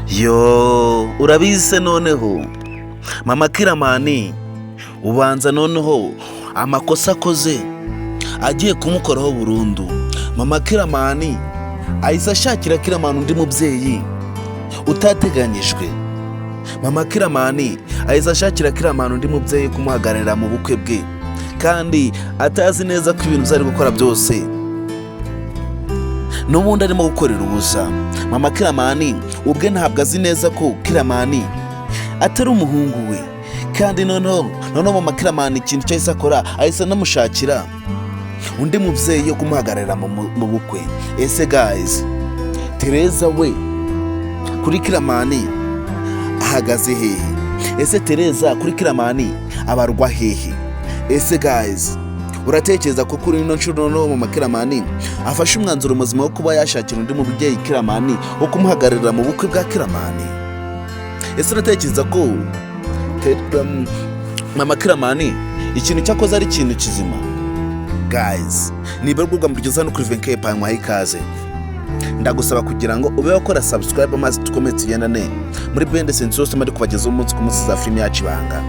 Yo, urabizi se? Noneho mama Kiramani ubanza noneho amakosa akoze agiye kumukoraho burundu. Mama Kiramani ahise ashakira Kiramani undi mubyeyi utateganyijwe. Mama Kiramani ahise ashakira Kiramani undi mubyeyi kumuhagararira mu bukwe bwe, kandi atazi neza ko ibintu ari gukora byose n'ubundi arimo gukorera ubusa. Mama Kiramani ubwe ntabwo azi neza ko Kiramani atari umuhungu we. Kandi noneho mama Kiramani ikintu cyahise akora, ahise anamushakira undi mubyeyi wo kumuhagararira mu bukwe. Ese guys, Tereza we kuri Kiramani ahagaze hehe? Ese Tereza kuri Kiramani abarwa hehe? Ese guys, uratekereza ko kuri ino nshuro noneho mama Kiramani afashe umwanzuro muzima wo kuba yashakira undi mubyeyi Kiramani wo kumuhagararira mu bukwe bwa Kiramani? Ese uratekereza ko mama Kiramani ikintu cyakoze ari ikintu kizima? Guys, niba rwubwa mugeze hano kuri Venke Panywa ikaze, ndagusaba kugira ngo ube wakora subscribe, maze dukomeze tugendane muri bende sensi zose muri kubagezaho umunsi ku munsi za filime yacu Ibanga.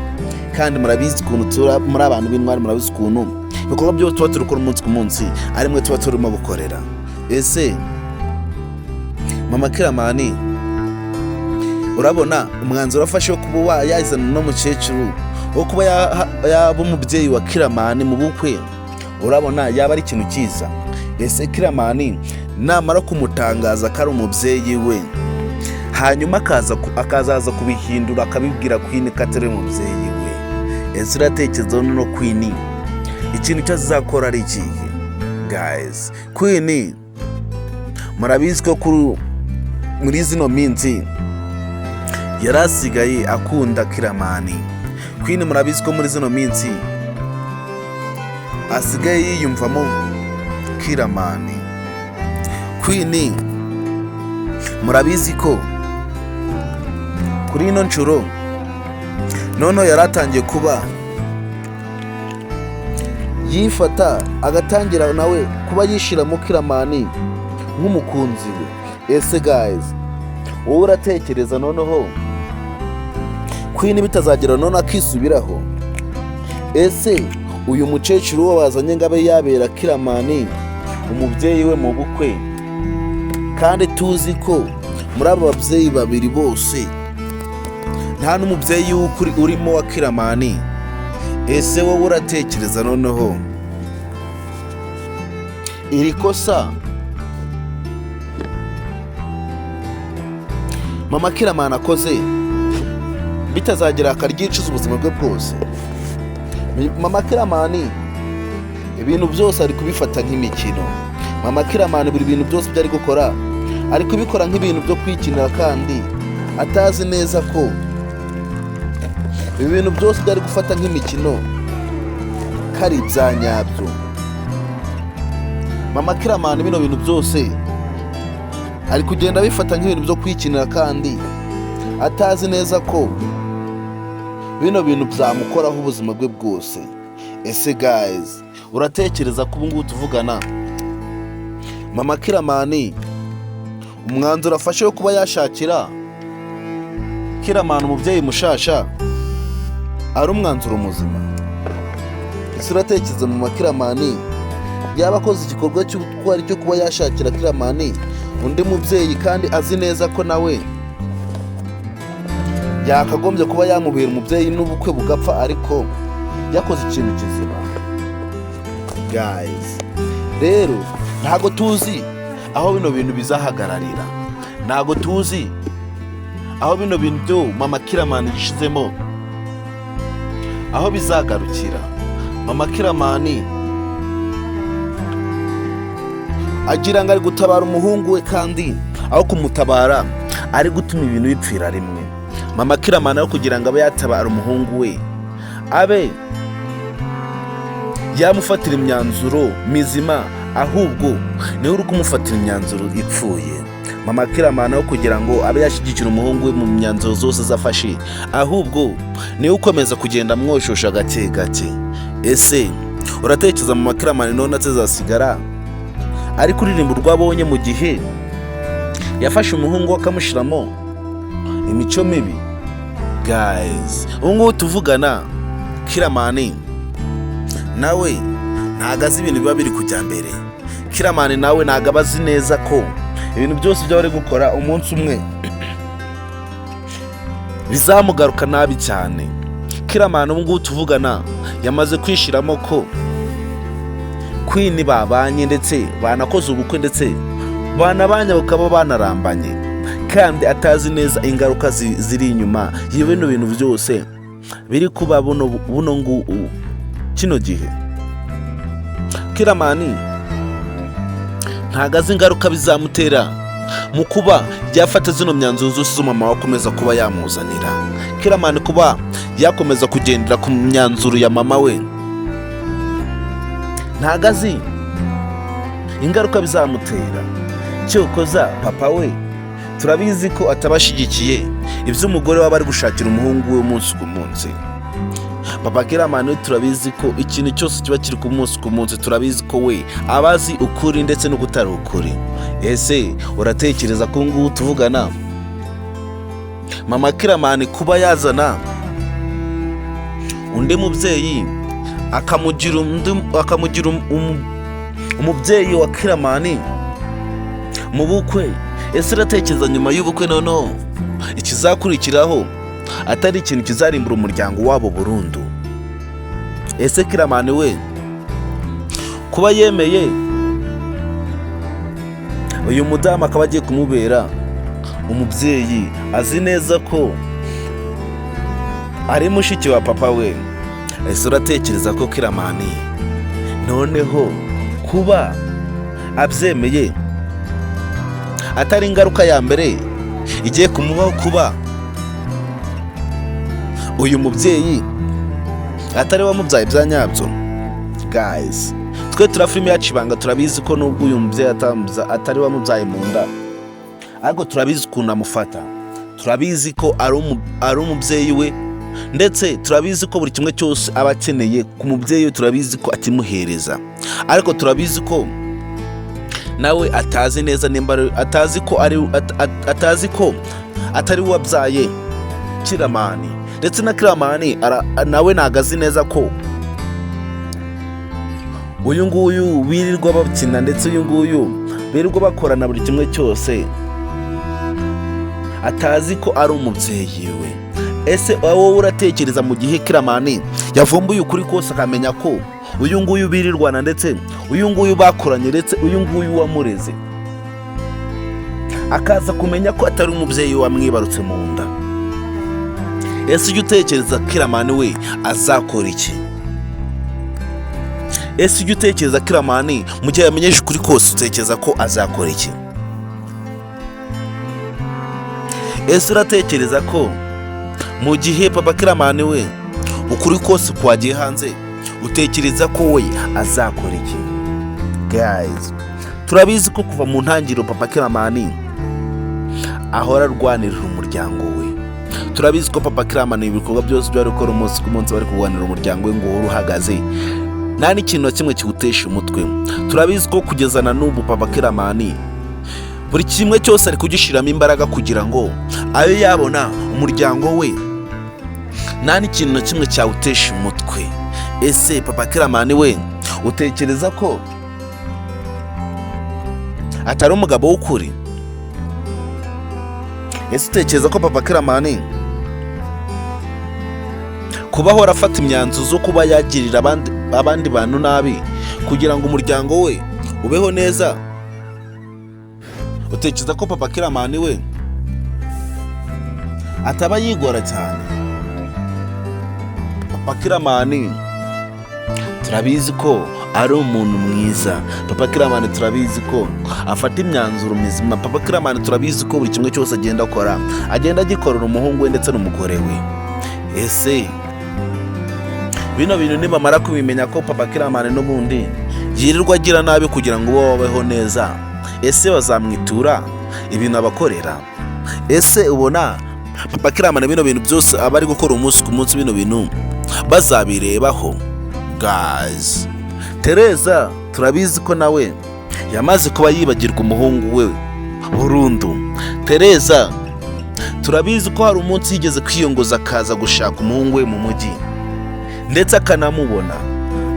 Kandi murabizi ukuntu tura muri abantu b'intwari, murabizi ukuntu ibikorwa byose tuba turi gukora umunsi ku munsi ari mwe tuba turimo gukorera. Ese mama Kiramani urabona umwanzuro afashe wo kuba yazana uno mukecuru wo kuba yaba umubyeyi wa Kiramani mu bukwe, urabona yaba ari ikintu cyiza? Ese Kiramani namara kumutangaza ko ari umubyeyi we, hanyuma akazaza kubihindura akabibwira Queen ko atari umubyeyi we, ese uratekereza no Queen ikintu cyo azakora ari ikihe? Guys, Queen murabizi ko muri zino minsi yari asigaye akunda Kiramani. Queen murabizi ko muri zino minsi asigaye yiyumvamo Kiramani. Queen murabizi ko kuri ino nshuro noneho yari atangiye kuba yifata, agatangira nawe kuba yishiramo Kiramani nk'umukunzi we. Ese guys, wowe uratekereza noneho Queen bitazagera none akisubiraho? Ese uyu mukecuru we wazanye ngo abe yabera Kiramani umubyeyi we mu bukwe, kandi tuzi ko muri aba babyeyi babiri bose nta n'umubyeyi w'ukuri urimo wa Kiramani, ese wowe uratekereza noneho iri kosa mama Kiramani akoze bitazagera akaryicuza ubuzima bwe bwose? Mama Kiramani ibintu byose ari kubifata nk'imikino. Mama Kiramani buri bintu byose ibyo ari gukora ari kubikora nk'ibintu byo kwikinira, kandi atazi neza ko ibi bintu byose byari gufata nk'imikino ko ari ibya nyabyo. Mama Kiramani bino bintu byose ari kugenda abifata nk'ibintu byo kwikinira, kandi atazi neza ko bino bintu byamukoraho ubuzima bwe bwose. Ese guys, uratekereza ko ubu ngubu tuvugana mama Kiramani umwanzuro afashe wo kuba yashakira Kiramani umubyeyi mushasha ari umwanzuro muzima? Ese uratekereza mama Kiramani yaba akoze igikorwa cy'ubutwari cyo kuba yashakira Kiramani undi mubyeyi, kandi azi neza ko nawe yakagombye kuba yamubera umubyeyi n'ubukwe bugapfa, ariko yakoze ikintu kizima? Guys, rero ntabwo tuzi aho bino bintu bizahagararira, ntabwo tuzi aho bino bintu byo mama Kiramani yishizemo aho bizagarukira. Mama Kiramani agira ngo ari gutabara umuhungu we, kandi aho kumutabara ari gutuma ibintu bipfira rimwe. Mama Kiramani aho kugira ngo abe yatabara umuhungu we, abe yamufatira imyanzuro mizima, ahubwo niwe uri kumufatira imyanzuro ipfuye. Mama Kiramani aho kugira ngo abe yashyigikira umuhungu we mu myanzuro zose zafashe, ahubwo niwe ukomeza kugenda amwoshosha gake gake. Ese uratekereza mama Kiramani none atazasigara ari kuririmba urwo abonye mu gihe yafashe umuhungu we akamushyiramo Imico mibi, guys. Ubu ngubu tuvugana, Kiramani nawe ntago azi ibintu biba biri kujya mbere. Kiramani nawe ntago aba azi neza ko ibintu byose ibyo bari gukora umunsi umwe bizamugaruka nabi cyane. Kiramani ubu ngubu tuvugana yamaze kwishiramo ko Queen babanye, ndetse banakoze ubukwe, ndetse banabanye bakaba banarambanye, kandi atazi neza ingaruka ziri inyuma y'bino bintu byose biri kuba buno ngu kino gihe. Kiramani ntago azi ingaruka bizamutera mu kuba yafata zino myanzuro zose z'umama we akomeza kuba yamuzanira. Kiramani kuba yakomeza kugendera ku myanzuro ya mama we, ntago azi ingaruka bizamutera. Cyokoza papa we turabizi ko atabashyigikiye ibyo umugore we aba ari gushakira umuhungu we umunsi ku munsi. Papa Kiramani we turabizi ko ikintu cyose kiba kiri ku munsi ku munsi, turabizi ko we aba azi ukuri ndetse n'ukutari ukuri. Ese uratekereza ko ngubu tuvugana mama Kiramani kuba yazana undi mubyeyi akamugira umubyeyi wa Kiramani mu bukwe, ese uratekereza nyuma y'ubukwe noneho ikizakurikiraho atari ikintu kizarimbura umuryango wabo burundu? Ese Kiramani we kuba yemeye uyu mudamu akaba agiye kumubera umubyeyi, azi neza ko ari mushiki wa papa we, ese uratekereza ko Kiramani noneho kuba abyemeye atari ingaruka ya mbere igiye kumubaho, kuba uyu mubyeyi atari wamubyaye bya nyabyo? Guys, twe tura filime yacu ibanga, turabizi ko nubwo uyu mubyeyi atari wamubyaye mu nda, ariko turabizi ukuntu amufata, turabizi ko ari umubyeyi we, ndetse turabizi ko buri kimwe cyose aba akeneye ku mubyeyi we turabizi ko akimuhereza. Ariko turabizi ko nawe atazi neza nimba atazi ko ari atazi ko atari we wabyaye Kiramani, ndetse na Kiramani nawe ntabwo azi neza ko uyu nguyu birirwa bakina, ndetse uyu nguyu birirwa bakorana buri kimwe cyose, atazi ko ari umubyeyi we. Ese wowe uratekereza mu gihe Kiramani yavumbuye ukuri kose, akamenya ko uyu nguyu birirwana, ndetse uyu nguyu bakoranye, ndetse uyu nguyu wamureze, akaza kumenya ko atari umubyeyi wamwibarutse mu nda, ese ujya utekereza Kiramani we azakora iki? Ese ujya utekereza Kiramani mu gihe yamenyesha ukuri kose, utekereza ko azakora iki? Ese uratekereza ko mu gihe papa Kiramani we ukuri kose kwagiye hanze, utekereza ko we azakora iki? Guys, turabizi ko kuva mu ntangiriro papa Kiramani ahora arwanirira umuryango we. Turabizi ko papa Kiramani ibikorwa byose byo ari gukora umunsi ku munsi, bari kurwanira umuryango we ngo uhore uhagaze, nta n'ikintu na kimwe kiwutesha umutwe. Turabizi ko kugeza na n'ubu papa Kiramani buri kimwe cyose ari kugishyiramo imbaraga kugira ngo abe yabona umuryango we nta n'ikintu na kimwe cyawutesha umutwe. Ese papa Kiramani we utekereza ko atari umugabo w'ukuri? Ese utekereza ko papa Kiramani kuba ahora afata imyanzuro zo kuba yagirira abandi bantu nabi kugira ngo umuryango we ubeho neza, utekereza ko papa Kiramani we ataba yigora cyane? Papa Kiramani turabizi ko ari umuntu mwiza. Papa Kiramani turabizi ko afata imyanzuro mizima. Papa Kiramani turabizi ko buri kimwe cyose agenda akora, agenda agikorera umuhungu we ndetse n'umugore we. Ese bino bintu nibamara kubimenya ko papa Kiramani n'ubundi yirirwa agira nabi kugira ngo bo babeho neza, ese bazamwitura ibintu abakorera? Ese ubona papa Kiramani bino bintu byose aba ari gukora umunsi ku munsi, bino bintu bazabirebaho? Guys, Tereza turabizi ko nawe yamaze kuba yibagirwa umuhungu we burundu. Tereza turabizi ko Turabizi ko hari umunsi yigeze kwiyongoza akaza gushaka umuhungu we mu mujyi, ndetse akanamubona.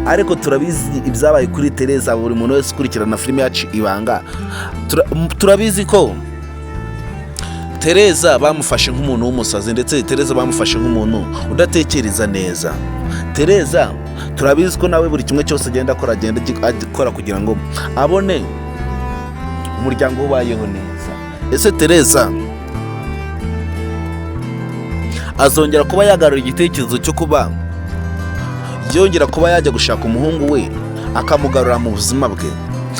Ariko turabizi ibyabaye kuri Tereza. Buri muntu wese ukurikirana filime yacu Ibanga, turabizi ko Tereza bamufashe nk'umuntu w'umusazi, ndetse Tereza bamufashe nk'umuntu udatekereza neza. Tereza turabizi ko nawe buri kimwe cyose agenda akora, agenda akora kugira ngo abone umuryango we ubayeho neza. Ese Tereza azongera kuba yagarura igitekerezo cyo kuba yongera kuba yajya gushaka umuhungu we akamugarura mu buzima bwe?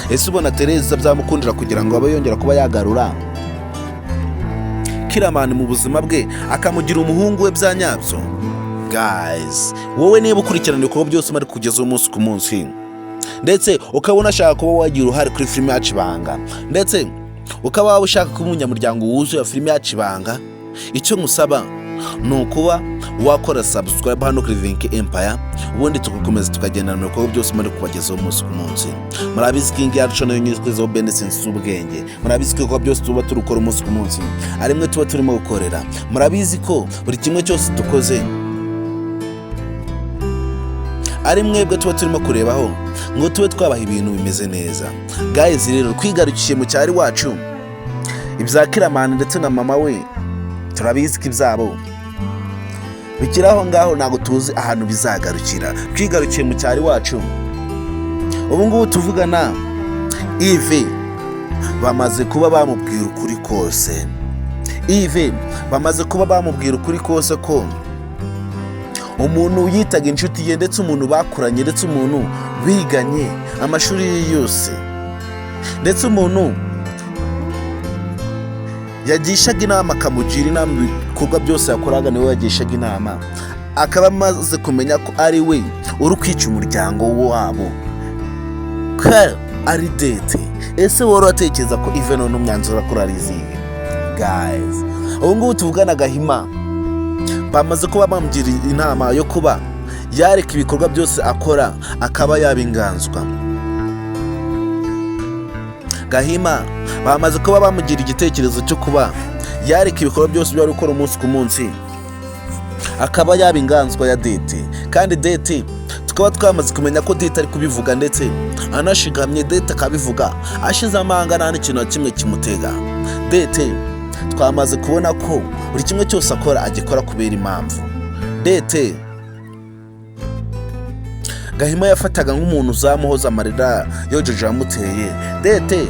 Ese ubona Tereza byamukundira kugira ngo abe yongera kuba yagarura Kiramani mu buzima bwe, akamugira umuhungu we bya nyabyo? Guys, wowe niba ukurikirana ibikorwa byose bari kugeza umunsi ku munsi, ndetse ukaba unashaka kuba wagira uruhare kuri filime yacu Ibanga, ndetse ukaba waba ushaka kuba umunyamuryango wuzuye wa filime yacu Ibanga, icyo nkusaba ni ukuba wakora subscribe hano kuri Vinki Empire, ubundi tugakomeza tukagendana mu bikorwa byose muri kubagezaho umunsi ku munsi. Murabizi ko iyi yacu nayo nyuzweho benesensi z'ubwenge. Murabizi ko ibikorwa byose tuba turukora umunsi ku munsi ari mwe tuba turimo gukorera. Murabizi ko buri kimwe cyose dukoze ari mwebwe tuba turimo kurebaho ngo tube twabaha ibintu bimeze neza. Guys, rero twigarukiye mu cyari wacu, ibya Kiramani ndetse na mama we turabizi ko ibyabo bikiri aho ngaho, ntabwo tuzi ahantu bizagarukira. Twigarukiye mu cyari wacu, ubu ngubu tuvugana Ive bamaze kuba bamubwira ukuri kose. Ive bamaze kuba bamubwira ukuri kose ko umuntu yitaga inshuti ye, ndetse umuntu bakuranye, ndetse umuntu biganye amashuri ye yose, ndetse umuntu yagishaga inama, akamugira inama, ibikorwa byose yakoraga niwe yagishaga inama, akaba amaze kumenya ko ari we uri kwica umuryango wabo, ko ari Dete. Ese wowe uratekereza ko Ive none umwanzuro akora ari izihe? Guys, ubu ngubu tuvugana Gahima bamaze kuba bamugira inama yo kuba yareka ibikorwa byose akora, akaba yaba inganzwa. Gahima bamaze kuba bamugira igitekerezo cyo kuba yareka ibikorwa byose byo gukora umunsi ku munsi, akaba yaba inganzwa ya Dete. Kandi Dete tukaba twamaze kumenya ko Dete ari kubivuga ndetse anashigamye. Dete akabivuga ashize amanga, nta n'ikintu na kimwe kimutega. Dete twamaze kubona ko buri kimwe cyose akora agikora kubera impamvu. Dete Gahima yafataga nk'umuntu uzamuhoza amarira yojeje yamuteye. Dete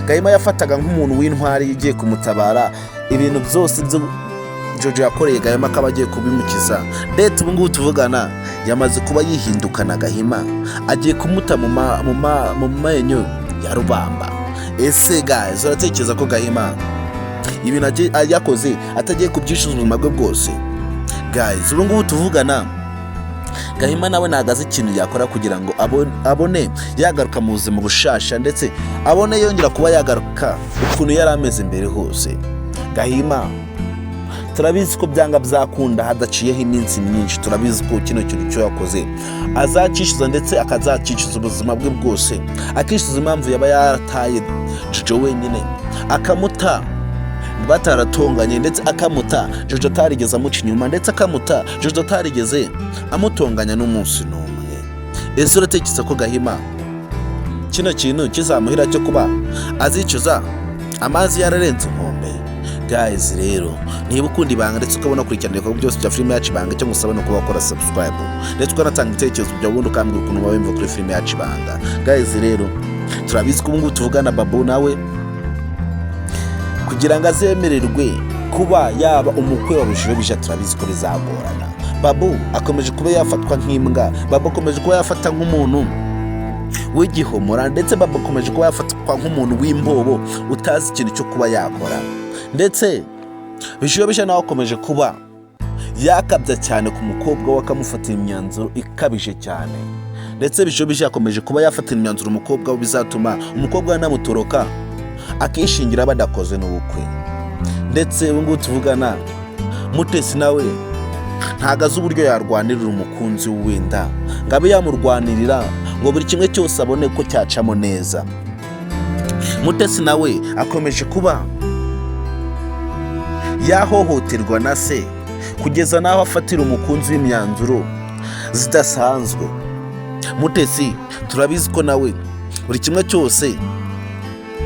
Gahima yafataga nk'umuntu w'intwari igiye kumutabara ibintu byose byo Jojo yakoreye Gahima, akaba agiye kubimukiza. Dete ubu ngubu tuvugana yamaze kuba yihindukana Gahima, agiye kumuta mu menyo ya rubamba. Ese guys, uratekereza ko Gahima ibintu yakoze atagiye kubyishyuza ubuzima bwe bwose? Guys, ubu ngubu tuvugana Gahima nawe ntabwo azi ikintu yakora kugira ngo abone yagaruka mu buzima bushasha, ndetse abone yongera kuba yagaruka ukuntu yari ameze mbere hose. Gahima turabizi ko byanga byakunda hadaciyeho iminsi myinshi, turabizi ko kino kintu cyo yakoze azacyishyuza, ndetse akazacyishyuza ubuzima bwe bwose, akishyuza impamvu yaba yarataye Jojo wenyine, akamuta bataratonganye, ndetse akamuta Jojo atarigeze amuca inyuma, ndetse akamuta Jojo atarigeze amutonganya n'umunsi n'umwe. Ese uratekereza ko Gahima kino kintu kizamuhira cyo kuba azicuza amazi yararenze inkombe? Guys, rero niba ukunda Ibanga ndetse ukabona kurikirana ibikorwa byose bya filime yacu Ibanga, icyo ngusaba ni ukuba wakora subscribe, ndetse ukanatanga ibitekerezo byawe, ubundi ukambwira ukuntu waba wumva kuri filime yacu Ibanga. Guys, rero turabizi ko ubu ngubu tuvugana Babu nawe kugira ngo azemererwe kuba yaba umukwe wa Bijiyobija, turabizi ko bizagorana. Babu akomeje kuba yafatwa nk'imbwa, Babu akomeje kuba yafata nk'umuntu w'igihomora, ndetse Babu akomeje kuba yafatwa nk'umuntu w'imbobo utazi ikintu cyo kuba yakora. Ndetse Bijiyobija nawe akomeje kuba yakabya cyane ku mukobwa we, akamufatira imyanzuro ikabije cyane. Ndetse Bijiyobija yakomeje kuba yafatira imyanzuro umukobwa we bizatuma umukobwa we anamutoroka, akishingira badakoze n'ubukwe. Ndetse ubu ngubu tuvugana Mutesi nawe ntabwo azi uburyo yarwanirira umukunzi we, wenda ngo abe yamurwanirira ngo buri kimwe cyose abone ko cyacamo neza. Mutesi nawe akomeje kuba Yahohoterwa na se kugeza n'aho afatira umukunzi w'imyanzuro zidasanzwe. Mutesi turabizi ko nawe buri kimwe cyose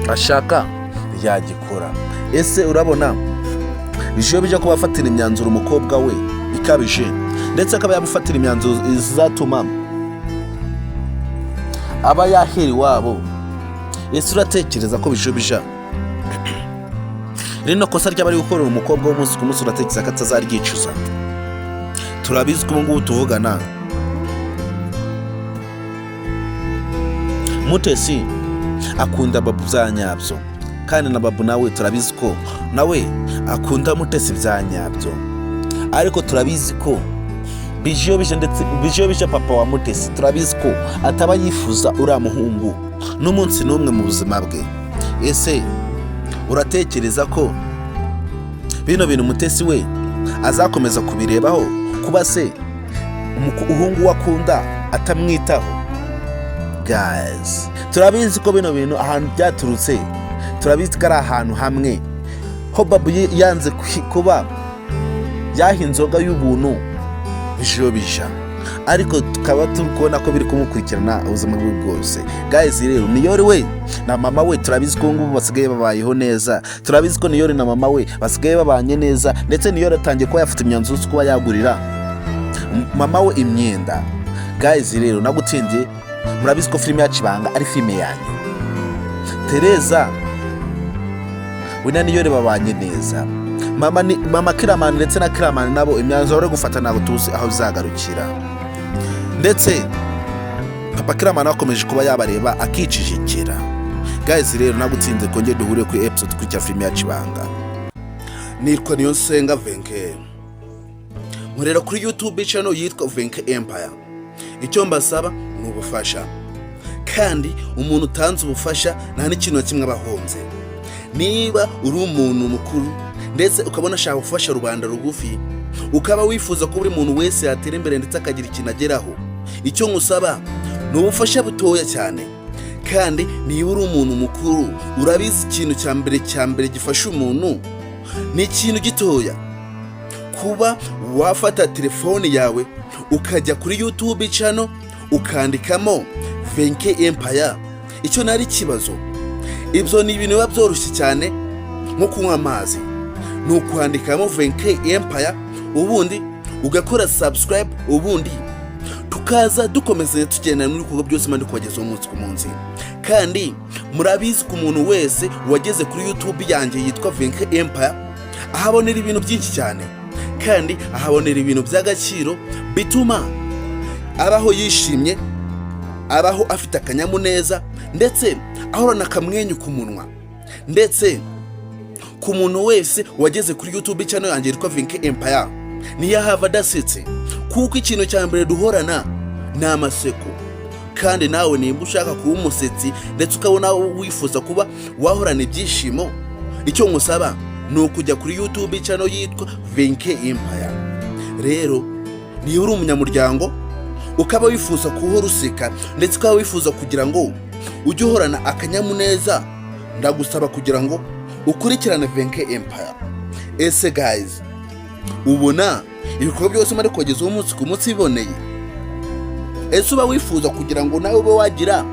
ashaka yagikora. Ese urabona Bijiyobija kuba afatira imyanzuro umukobwa we ikabije, ndetse akaba yamufatira imyanzuro izatuma aba yahera iwabo? Ese uratekereza ko Bijiyobija rino kosa ryaba ari gukorera umukobwa w'umunsi ku munsi, uratekereza ko atazaryicuza? Turabizi ko ubu ngubu tuvugana Mutesi akunda Babu bya nyabyo, kandi na Babu nawe turabizi ko nawe akunda Mutesi bya nyabyo. Ariko turabizi ko Bijiyobija, ndetse Bijiyobija papa wa Mutesi, turabizi ko ataba yifuza uriya muhungu n'umunsi n'umwe mu buzima bwe. Ese uratekereza ko bino bintu Mutesi we azakomeza kubirebaho, kuba se umuhungu we akunda atamwitaho? Guys, turabizi ko bino bintu ahantu byaturutse, turabizi ko ari ahantu hamwe ho Babu yanze kuba yaha inzoga y'ubuntu Bijiyobija, ariko tukaba turi kubona ko biri kumukurikirana ubuzima bwe bwose. Guys, rero Niyori we na mama we turabizi ko ngubu basigaye babayeho neza. Turabizi ko Niyori na mama we basigaye babanye neza, ndetse Niyori atangiye kuba yafata imyanzuro yo kuba yagurira mama we imyenda. Guys, rero nagutindiye, murabizi ko filime yacu Ibanga ari filime yanyu. Tereza we na Niyori babanye neza. Mama ni mama Kiramani ndetse na Kiramani nabo imyanzuro bari gufata ntabwo tuzi aho bizagarukira, ndetse papa Kiramani akomeje kuba yabareba akicecekera. Guys, rero nagutsinze, kongere duhure kuri episode ikurikira filime yacu Ibanga. Nitwa Niyonsenga Venke, nkorera kuri YouTube channel yitwa Venke Empire. Icyo mbasaba ni ubufasha, kandi umuntu utanze ubufasha nta n'ikintu na kimwe aba ahombye. Niba uri umuntu mukuru ndetse ukabona ashaka gufasha rubanda rugufi, ukaba wifuza ko buri muntu wese yatera imbere ndetse akagira ikintu ageraho, icyo nkusaba ni ubufasha butoya cyane. Kandi niba uri umuntu mukuru, urabizi ikintu cya mbere gifasha umuntu ni ikintu gitoya: kuba wafata telefone yawe ukajya kuri YouTube channel ukandikamo Venke Empire. Icyo nari ikibazo, ibyo ni ibintu biba byoroshye cyane nko kunywa amazi. Ni ukwandikamo Venke Empire, ubundi ugakora subscribe, ubundi tukaza dukomeza tugenda muri ibikorwa byose mpande kubagezaho umunsi ku munsi. Kandi murabizi ko umuntu wese wageze kuri YouTube yanjye yitwa Venke Empire ahabonera ibintu byinshi cyane, kandi ahabonera ibintu by'agaciro bituma abaho yishimye, abaho afite akanyamuneza, ndetse ahorana akamwenyu ku munwa. Ndetse ku muntu wese wageze kuri YouTube channel yanjye yitwa Venke Empire niyo ahava adasetse, kuko ikintu cya mbere duhorana ni amaseko. Kandi nawe nimba ushaka kuba umusetsi ndetse ukabona wifuza kuba wahorana ibyishimo, icyo nkusaba ni ukujya kuri YouTube channel yitwa Venke Empire. Rero niba uri umunyamuryango ukaba wifuza guhora useka, ndetse ukaba wifuza kugira ngo ujye uhorana akanyamuneza, ndagusaba kugira ngo ukurikirane Venke Empire. Ese guys, ubona ibikorwa byose umara kubagezaho umunsi ku munsi biboneye? Ese uba wifuza kugira ngo nawe ube wagira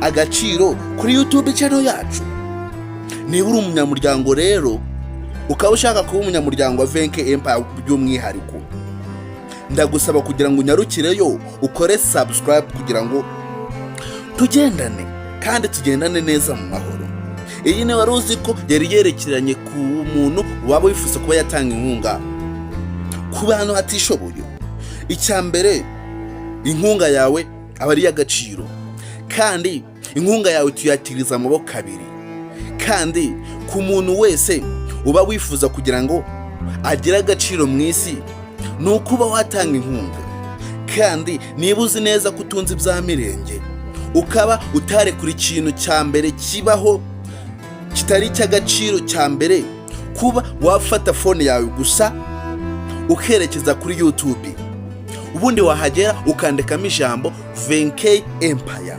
agaciro kuri YouTube channel yacu? Niba uri umunyamuryango rero, ukaba ushaka kuba umunyamuryango wa Venke Empire by'umwihariko, ndagusaba kugira ngo unyarukireyo ukore subscribe kugira ngo tugendane, kandi tugendane neza mu mahoro. Iyi ni wari uzi ko yari yerekeranye ku muntu waba wifuza kuba yatanga inkunga ku bantu batishoboye. Icya mbere, inkunga yawe aba ari iy'agaciro, kandi inkunga yawe tuyakiriza amaboko abiri. Kandi ku muntu wese uba wifuza kugira ngo agire agaciro mu isi, ni ukuba watanga inkunga. Kandi niba uzi neza ko utunze ibya mirenge, ukaba utarekura ikintu cya mbere kibaho kitari icy'agaciro cya mbere, kuba wafata phone yawe gusa ukerekeza kuri YouTube, ubundi wahagera ukandikamo ijambo Venke Empire,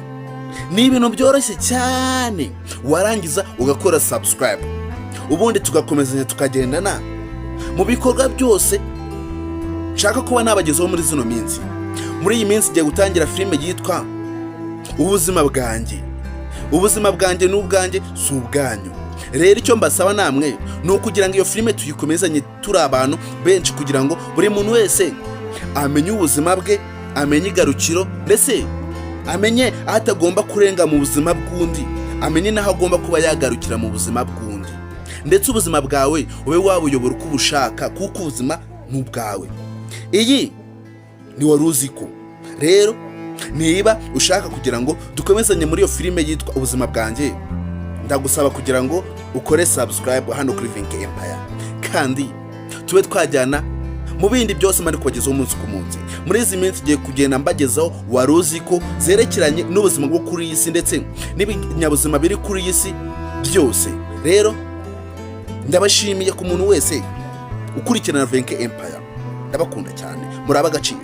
ni ibintu byoroshye cyane. Warangiza ugakora subscribe, ubundi tugakomezanya tukagendana. Mu bikorwa byose nshaka kuba nabagezeho muri zino minsi, muri iyi minsi igiye gutangira filime yitwa Ubuzima Bwanjye. Ubuzima bwanjye ni ubwanjye, si ubwanyu. Rero icyo mbasaba namwe ni ukugira ngo iyo filime tuyikomezanye turi abantu benshi, kugira ngo buri muntu wese amenye ubuzima bwe, amenye igarukiro, ndetse amenye aho atagomba kurenga mu buzima bw'undi, amenye n'aho agomba kuba yagarukira mu buzima bw'undi, ndetse ubuzima bwawe ube wabuyobora uko ubushaka, kuko ubuzima ni ubwawe. Iyi ni Wari Uzi Ko. Rero niba ushaka kugira ngo dukomezanye muri iyo filime yitwa Ubuzima Bwanjye, ndagusaba kugira ngo ukore subscribe hano kuri Vinke Empire, kandi tube twajyana mu bindi byose mari kubagezaho umunsi ku munsi. Muri izi minsi igiye kugenda mbagezaho Wari Uzi Ko zerekeranye n'ubuzima bwo kuri iyi si, ndetse n'ibinyabuzima biri kuri iyi si byose. Rero ndabashimiye ku muntu wese ukurikirana Venke Empire. Ndabakunda cyane, muri ab'agaciro.